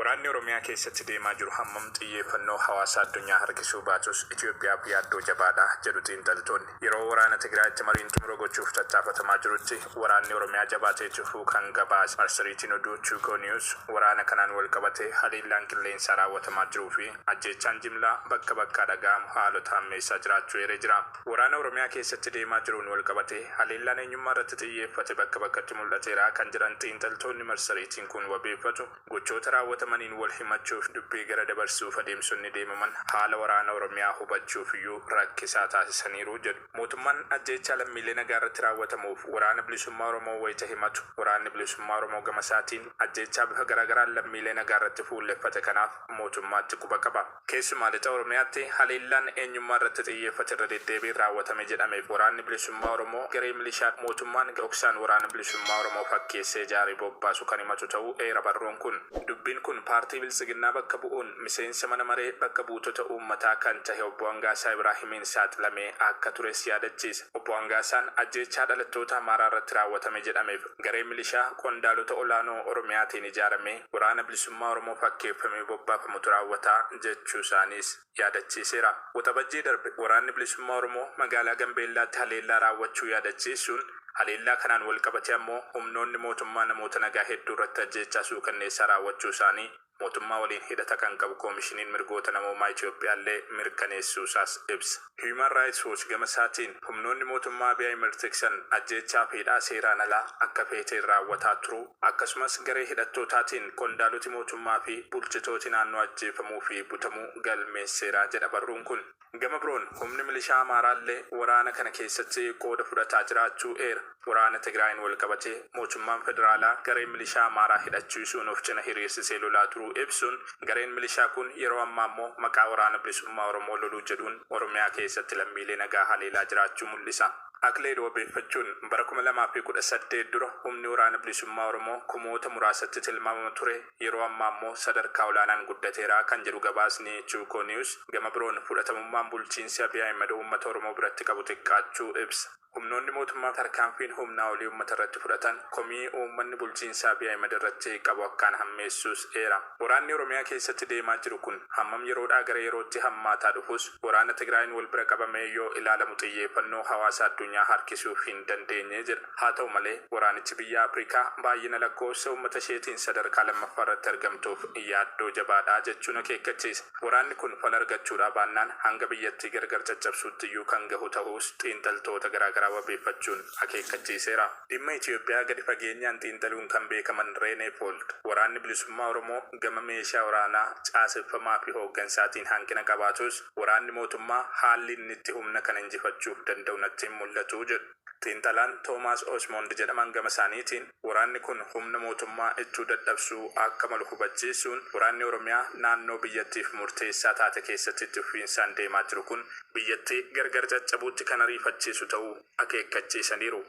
Waraanni Oromiyaa keessatti deemaa jiru hammam xiyyeeffannoo hawaasa addunyaa harkisuu baatus Itoophiyaaf yaaddoo jabaadha jedhu xiinxaltoonni. Yeroo waraana Tigraayitti mariin xumura gochuuf tattaafatamaa jirutti waraanni Oromiyaa jabaatee itti fufuu kan gabaase marsariitiin oduu Tuko News, waraana kanaan walqabatee haleellaan qilleensaa raawwatamaa jiruu fi ajjeechaan jimlaa bakka bakkaa dhaga'amu haalota hammeessaa jiraachuu eeree jira. Waraana Oromiyaa keessatti deemaa jiruun walqabatee haleellaan eenyummaa irratti xiyyeeffate bakka bakkatti mul'ateera kan jedhan xiinxaltoonni marsariitiin kun wabeeffatu, gochoota raawwatamaniin wal himachuuf dubbii gara dabarsuuf adeemsonni deemaman haala waraana Oromiyaa hubachuuf iyyuu rakkisaa taasisaniiru jedhu. Mootummaan ajjeechaa lammiilee nagaa irratti raawwatamuuf Waraana Bilisummaa Oromoo wayita himatu, Waraanni Bilisummaa Oromoo gama isaatiin ajjeechaa bifa garaagaraan lammiilee nagaa irratti fuulleffate kanaaf mootummaatti quba qaba. Keessumaa Lixa Oromiyaatti haleellaan eenyummaa irratti xiyyeeffate irra deddeebiin raawwatame jedhameef Waraanni Bilisummaa Oromoo garee milishaa mootummaan dhoksaan Waraana Bilisummaa Oromoo fakkeessee ijaaree bobbaasu kan himatu ta'uu eera barruun kun. Dubbiin kun paartii Biltsiginnaa bakka bu'uun miseensa mana maree bakka buutota uummataa kan tahe Obbo Hangaasaa Ibraahimiin saaxilamee akka tures yaadachiisa. Obbo Hangaasaan ajjeechaa dhalattoota Amaaraa irratti raawwatame jedhameef garee milishaa qondaalota olaanoo Oromiyaatiin ijaaramee Waraana Bilisummaa Oromoo fakkeeffamee bobbaafamutu raawwata jechuusaaniis yaadachiiseera. Waxabajjii darbe Waraanni Bilisummaa Oromoo magaalaa Gambeellaatti haleellaa raawwachuu yaadachiisuun, haleellaa kanaan walqabatee ammoo humnoonni mootummaa namoota nagaa hedduurratti ajjeechaa suukanneessaa raawwachuusaanii mootummaa waliin hidhata kan qabu Koomishiniin Mirgoota Namoomaa Itoophiyaallee mirkaneessuusaas ibsa. Human Rights Watch gama isaatiin humnoonni mootummaa Abiy Ahimed tiksan ajjeechaa fi hidhaa seeraan alaa akka feeteen raawwataa turuu, akkasumas garee hidhattootaatiin qondaaloti mootummaa fi bulchitooti naannoo ajjeefamuu fi butamuu galmeesseera jedha barruun kun. Gama biroon humni milishaa Amaaraallee waraana kana keessatti qooda fudhataa jiraachuu eera. Waraana Tigraayiin walqabatee mootummaan federaalaa garee milishaa Amaaraa hidhachiisuun of cina hiriirsisee lolaa turuu ibsuun, gareen milishaa kun yeroo ammaa immoo maqaa Waraana Bilisummaa Oromoo loluu jedhuun Oromiyaa keessatti lammiilee nagaa haleelaa jiraachuu mul'isa. Acled wabeeffachuun bara 2018 dura humni Waraana Bilisummaa Oromoo kumoota muraasatti tilmaamama ture yeroo ammaa immoo sadarkaa olaanaan guddateera kan jedhu gabaasni Tuko News, gama biroon fudhatamummaan bulchiinsi Abiy Ahimed uummata Oromoo biratti qabu xiqqaachuu ibsa. Humnoonni mootummaa tarkaanfiin humnaa olii uummata irratti fudhatan komii uummanni bulchiinsa Abiy Ahimed irratti qabu akkaan hammeessuus eera. Waraanni Oromiyaa keessatti deemaa jiru kun hammam yeroodhaa gara yerootti hammaataa dhufus waraana Tigraayiin wal bira qabamee yoo ilaalamu xiyyeeffannoo hawaasa addunyaa harkisuuf hin dandeenye jedha. Haa ta'u malee waraanichi biyya Afrikaa baay'ina lakkoofsa uummata isheetiin sadarkaa lammaffaa irratti argamtuuf yaaddoo jabaadha jechuun akeekkachiisa. Waraanni kun fala argachuudhaa baannaan hanga biyyattii gargar caccabsuuttiyyuu kan gahu tahuus xiinxaltoota garaagaraa wabeeffachuun akeekkachiiseera. Dhimma Itoophiyaa gadi fageenyaan xiinxaluun kan beekaman Reenee Foold, Waraanni Bilisummaa Oromoo gama meeshaa waraanaa, caaseffamaa fi hooggansaatiin hanqina qabaatus, waraanni mootummaa haalli inni itti humna kana injifachuuf danda'u natti hin mul'atu jedhu. Xiinxalaan Toomaas Osmond jedhaman gama isaaniitiin, waraanni kun humna mootummaa ittuu dadhabsuu akka malu hubachiisuun, waraanni Oromiyaa naannoo biyyattiif murteessaa taate keessatti itti fufiinsaan deemaa jiru kun biyyattii gargar caccabuutti kan ariifachiisu ta'uu akeekkachiisaniiru.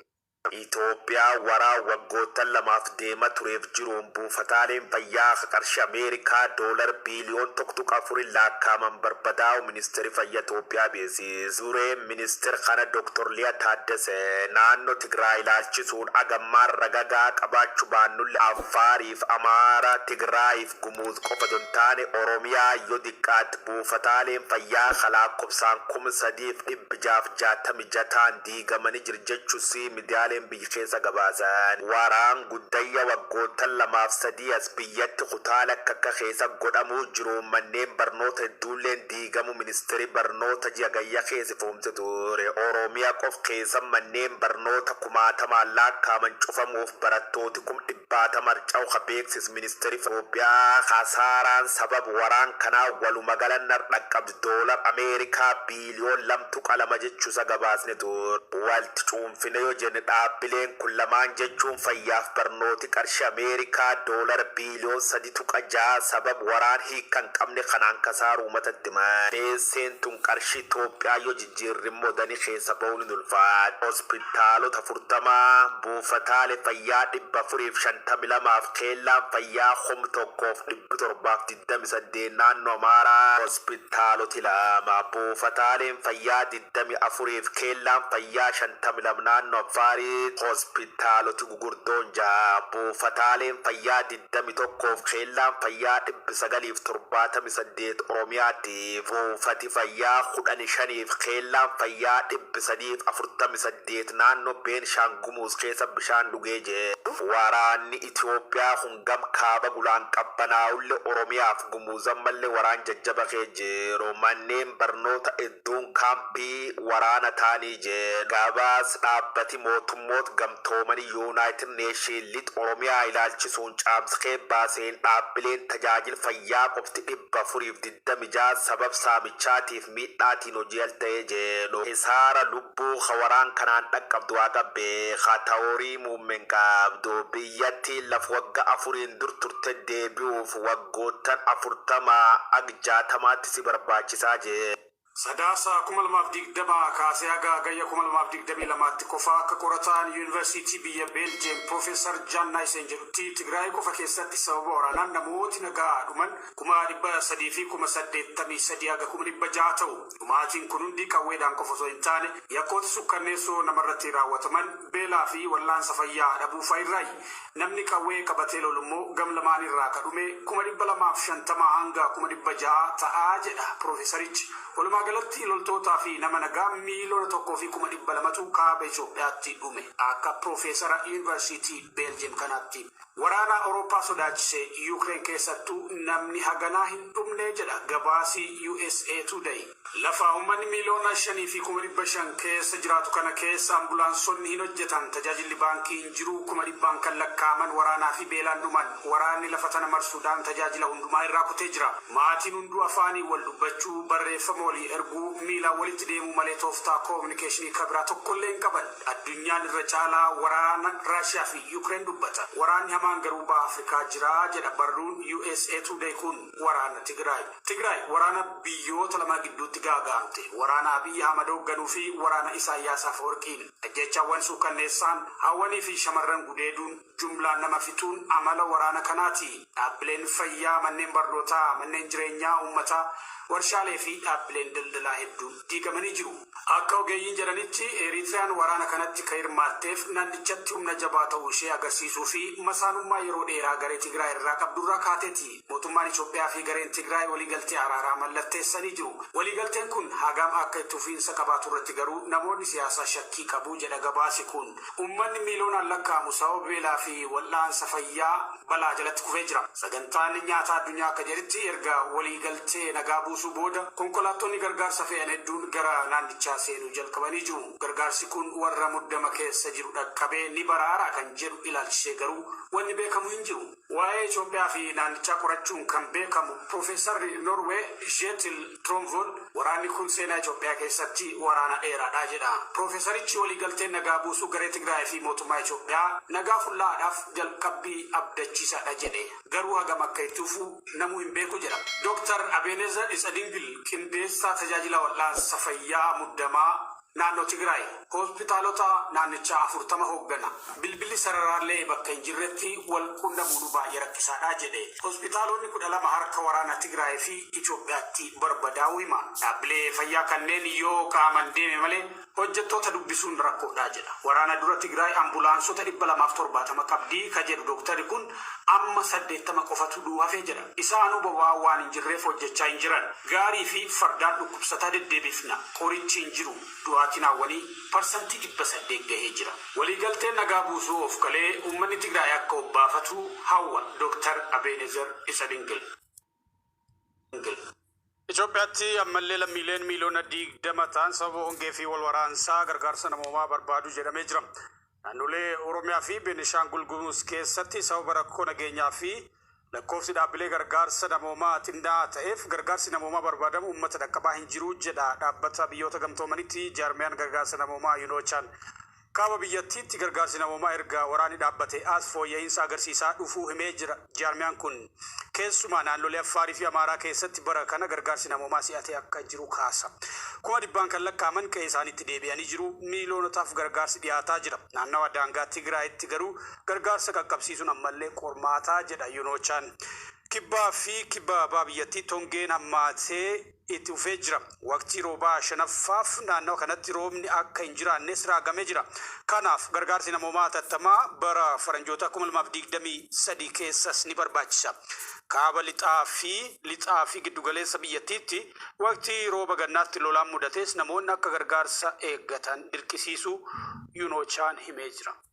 Itoophiyaa waraan waggoottan lamaaf deema tureef jiruun buufataaleen fayyaa ka qarshi Ameerikaa doolar biiliyoon 1.4n laakkaaman barbadaa'u Ministeeri Fayya Itoophiyaa beeksise. Dureen ministeer kana Dr. Liya Taaddese naanno Tigraay ilaalchisuun agammaan raga gahaa qabaachu baannulle Affaariif, Amaara, Tigraayiif Gumuuz qofa osoo hin taane Oromiyaa yo diqqaat buufataaleen fayyaa ka laakkobsaan 3,666 ta'an diigamani jir jechusi midiyaaleen biyy keessa gabaasan. Waraan guddayya waggoottan lamaaf sadii as biyyatti kutaale akka akka keessa godhamuu jiruun manneen barnoota hedduulleen diigamu ministeeri barnoota ji'a Gayya keessa ifoomse ture. Oromiya qof keessa manneen barnoota kumaatamaan laakkaaman cufamuuf barattooti kum dhibbaatama harca'u ka beeksis ministeeri Itoophiyaa kasaaraan sabab waraan kanaa walumagala nar dhaqqabd doolar Ameerikaa biiliyoon 2.2 jechuusa gabaasne ture. Walti cuunfine yo jenne dhaabbileen kun lamaan jechuun fayyaaf barnooti qarshi Ameerikaa doolara biiliyoon 3.6 sabab waraan hiikka hin qabne kanaan kasaaru umatatti himan. Beesseen tun qarshi Itoophiyaa yo jijjiirrimmoo dani keessa bahuun hin ulfaat. Hospitaalota 40, buufataale fayyaa 450. 52f keellaan fayyaa 1728 naannoo Amaaraa hospitaaloti 2, buufataaleen fayyaa 24f keellaan fayyaa 52 naannoo Affaarii hospitaaloti gugurdoon 6, buufataaleen fayyaa 21f keellaan fayyaa 978 Oromiyaatti buufati fayyaa 15f keellaan fayyaa 348 naannoo Beenishaangul Gumuz keessa bishaan dhugee jedhu. Waraanni Itoophiyaa kun gam kaaba gulaan qabbanaa'ulle Oromiyaaf Gumuz ammalle waraan jajjaba kee jiru. Manneen barnoota hedduun kaampii waraana taanii jedhu. Gabaas dhaabbati mootummoot gamtoomani United Nation lix Oromiyaa ilaalchisuun caamsa kee baaseen dhaabbileen tajaajil fayyaa qofti 426 sabab saamichaatiif miidhaatiin hojii al ta'ee jedhu. Kisaara lubbuu ka waraan kanaan dhaqqabdu waaqa beeka. Ta horii muummen qabdu. Biyyattiin laf wagga 4n dur turte deebi'uuf waggoottan 40 ag 60tti si barbaachisaa jedhu. Sadaasa 2020 kaasee haga Hagayya 2022tti qofa akka qorataan Yuunivarsiitii biyya Beeljeem Piroofeesar Jaan Naayiseen jedhutti Tigraay qofa keessatti sababa waraanaan namooti nagaa dhuman 383,000 haga 600,000 ta'u. Dhumaatiin kun hundi qawweedhaan qofa osoo hin taane yakkoota sukkanneessoo namarratti raawwataman, beelaa fi wallaansa fayyaa dhabuu fa'a irraayi. Namni qawwee qabatee lolu immoo gam lamaan irraa ka dhume 250,000 hanga 600,000 ta'a jedha Piroofeesarichi. Walumaa galatti loltootaa fi nama nagaa 1,200,000tu kaaba Itoophiyaatti dhume akka Piroofeesara Yuunivarsiitii Beeljeem kanaatti. Waraana Awurooppaa sodaachise Yuukireen keessattuu namni haganaa hin dhumne jedha gabaasi usa Today. Lafa uummanni 5,500,000 keessa jiraatu kana keessa ambulaansonni hin hojjetan, tajaajilli baankii hin jiru, kuma dhibbaan kan lakkaa'aman waraanaa fi beelaan dhuman. Waraanni lafa tana marsuudhaan tajaajila hundumaa irraa kutee jira. Maatiin hunduu afaaniin wal dubbachuu, barreeffama walii erguu, miilaan walitti deemuu malee tooftaa koominikeeshinii ka biraa tokkollee hin qaban. Addunyaan irra caalaa waraana Raashiyaa fi Yuukireen dubbata. Waraanni hamaan garuu Baha Afrikaa jira jedha barruun usa Today kun waraana Tigraay. Tigraay waraana biyyoota lama gidduutti gaaga'amte. Waraana Abiy Ahmad hoogganuu fi waraana Isaayyaas Afawarqiin. Ajjeechaawwan suukkanneessaan, haawwanii fi shamarran gudeeduun, jumlaan nama fixuun amala waraana kanaati. Dhaabbileen fayyaa, manneen barnootaa, manneen jireenyaa uummataa, warshaalee fi dhaabbileen daldalaa hedduun diigamanii jiru. Akka ogeeyyiin jedhanitti Eeritriyaan waraana kanatti ka hirmaatteef naannichatti humna jabaa ta'uu ishee agarsiisuu fi masaanummaa yeroo dheeraa garee Tigraay irraa qabdurraa kaateeti. Mootummaan Itoophiyaa fi gareen Tigraay waliigaltee araaraa mallatteessanii jiru. Waliigalteen kun hagam akka itti fufiinsa qabaatu irratti garuu namoonni siyaasaa shakkii qabu jedha gabaasi kun. Uummanni miiliyoonaan lakkaa'amu sababa beelaa fi wal'aansa fayyaa balaa jalatti kufee jira. Sagantaan Nyaataa Addunyaa akka jedhetti erga waliigaltee nagaa buusuu booda konkolaattonni gargaarsa fe'an hedduun gara naannichaa seenuu jalqabanii jiru. Gargaarsi kun warra muddama keessa jiru dhaqqabee ni baraara kan jedhu ilaalchisee garuu wanni beekamu hin jiru. Waa'ee Itoophiyaa fi naannichaa qorachuun kan beekamu Piroofeesarri Norwee Kjetil Tronvoll waraanni kun seenaa Itoophiyaa keessatti waraana dheeraadha jedha. Piroofeesarichi waliigalteen nagaa buusuu garee Tigraay fi mootummaa Itoophiyaa nagaa fulla'aadhaaf jalqabbii abdachiisaadha jedhe. Garuu hagam akka itti fufu namuu hin beeku jedha. Dr. Abeenezer Itsadingil qindeessaa tajaajila wal'aansa fayyaa muddamaa naannoo Tigraay hospitaalota naannichaa 40 hooggana. Bilbilli sararaallee bakka hin jirretti wal qunnamuun baay'ee rakkisaadha jedhe. Hospitaalonni 12 harka waraana Tigraay fi Itoophiyaatti barbadaa'uu hima. Dhaabbilee fayyaa kanneen yoo qaaman deeme malee hojjettoota dubbisuun rakkoodha jedha. Waraana dura Tigraay ambulaansota 270 qabdii ka jedhu dooktarri kun amma 80 qofatu hafee jedha. Isaanuu boba'aa waan hin jirreef hojjechaa hin jiran. Gaarii fi fardaan dhukkubsataa deddeebifna. Qorichi hin jiru. Du'aatiin hawwanii 8% gahee jira. Waliigalteen nagaa buusuu of galee uummanni Tigraay akka obbaafatu hawwa Dooktar Abeenezer Itsadingil. Itoophiyaatti ammallee lammiileen 20 miiliyoona ta'an sababa hongee fi wal waraansaa gargaarsa namoomaa barbaadu jedhamee jira. Naannolee Oromiyaa fi Beenishaangul Gumuz keessatti sababa rakkoo nageenyaa fi lakkoofsi dhaabbilee gargaarsa namoomaa xinnaa'aa ta'eef gargaarsi namoomaa barbaadamu uummata dhaqqabaa hin jiru jedha dhaabbata biyyoota gamtoomanitti jaarmiyaan gargaarsa namoomaa UNOCHAn. Kaaba biyyattiitti gargaarsi namoomaa erga waraanni dhaabbate as fooyya'insa agarsiisaa dhufuu himee jira. Jaarmiyaan kun keessumaa naannolee Affaarii fi Amaaraa keessatti bara kana gargaarsi namoomaa si'atee akka jiru kaasa. 100,000n kan lakkaa'aman qe'ee isaaniitti deebi'anii jiru. Miiloonotaaf gargaarsi dhiyaataa jira. Naannawa daangaa Tigraayitti garuu gargaarsa qaqqabsiisuun ammallee qormaataa jedha UNOCHAn. Kibbaa fi kibba baha biyyattiitti hongeen hammaatee itti fufee jira. Waqtii roobaa shanaffaaf naannawa kanatti roobni akka hin jiraannes raagamee jira. Kanaaf gargaarsi namoomaa hatattamaa bara faranjoota 2023 keessas ni barbaachisa. Kaaba lixaa fi lixaa fi giddugaleessa biyyattiitti waqtii rooba gannaatti lolaan mudates namoonni akka gargaarsa eeggatan dirqisiisuu UNOCHAn himee jira.